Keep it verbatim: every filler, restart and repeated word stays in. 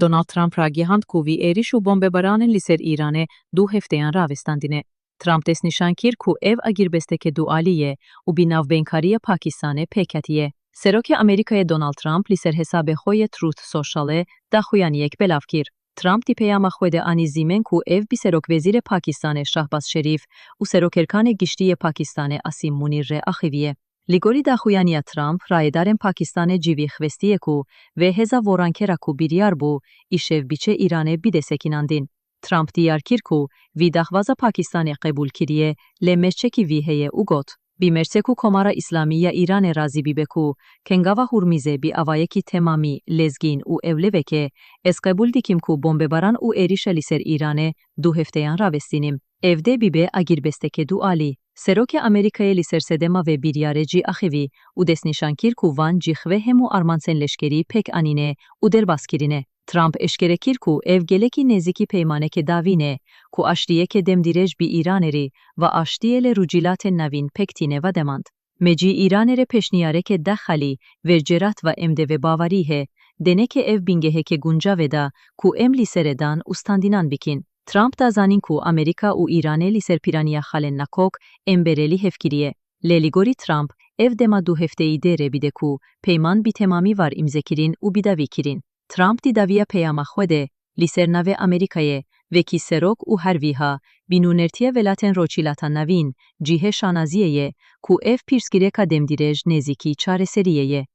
Donald Trump ragihand ku vî êrîş û bombebaranên li ser Îranê du hefteyan ravestandine. Trump destnîşan kir ku ev agirbesteke dualî ye û bi navbeynkariya Pakistanê pêk hatiye. Serokê Amerîkayê Donald Trump li ser hesabê xwe yê Truth Socialê daxuyaniyek belav kir. Trump di peyama xwe de anî zîmen ku ev bi Serokwezîrê Pakistanê Şahbaz Şerîf û Serokerkanê Giştî yê Pakistanê Asîm Munîr re axiviye. Li gorî daxuyaniya Trump, rayedarên Pakistanê civî xwestiye ku vê hêza vorankera ku biryar bû îşev biçe Îranê bide sekinandin. Trump diyar kir ku vî daxwaza Pakistanê qebûl kiriye, lê merçekî vî heye û got, bi merçek ku Komara Îslamî ya Îranê razî bibe ku Kengava Hurmizê bi awayekî temamî lezgîn û ewlevek e, ez qebûl dikim ku bombebaran û êrîşa li ser Îranê du hefteyan ravestînim. Ev dê bibe agirbesteke dualî. Serokê Amerîkayê li ser sedema vê biryarê cî axivî û destnîşan kir ku van cî xwe hemû armancên leşkerî pêk anîne û derbas kirine. Trump eşkere kir ku ev gelekî nêzîkî peymaneke dawîn e ku aştiyeke demdirêj bi Îranê rî ve aştiyê li Rûcîlatên Navîn pêk tîne ve demand. Me cî Îranê re pêşniyareke daxalî, vercerat ve em de vê bawerî he, deneke ev bingeheke guncav e da ku em li ser e dan û standinan bikin. Trump da zanîn ku Amerîka û Îranê li ser piraniya xalên nakok em berê li hev kiriye. Lê li gorî Trump, ev dema du hefteyî dê re bide ku peyman bi temamî war îmzekirin û bidawî kirin. Trump di dawiya peyama xwe de, li ser navê Amerîkayê, wekî serok û her wiha, bi nûnertiya welatên Rojhilata Navîn, cihê şanaziyê ye ku ev pirsgirêka demdirêj nêzîkî çareseriyê ye.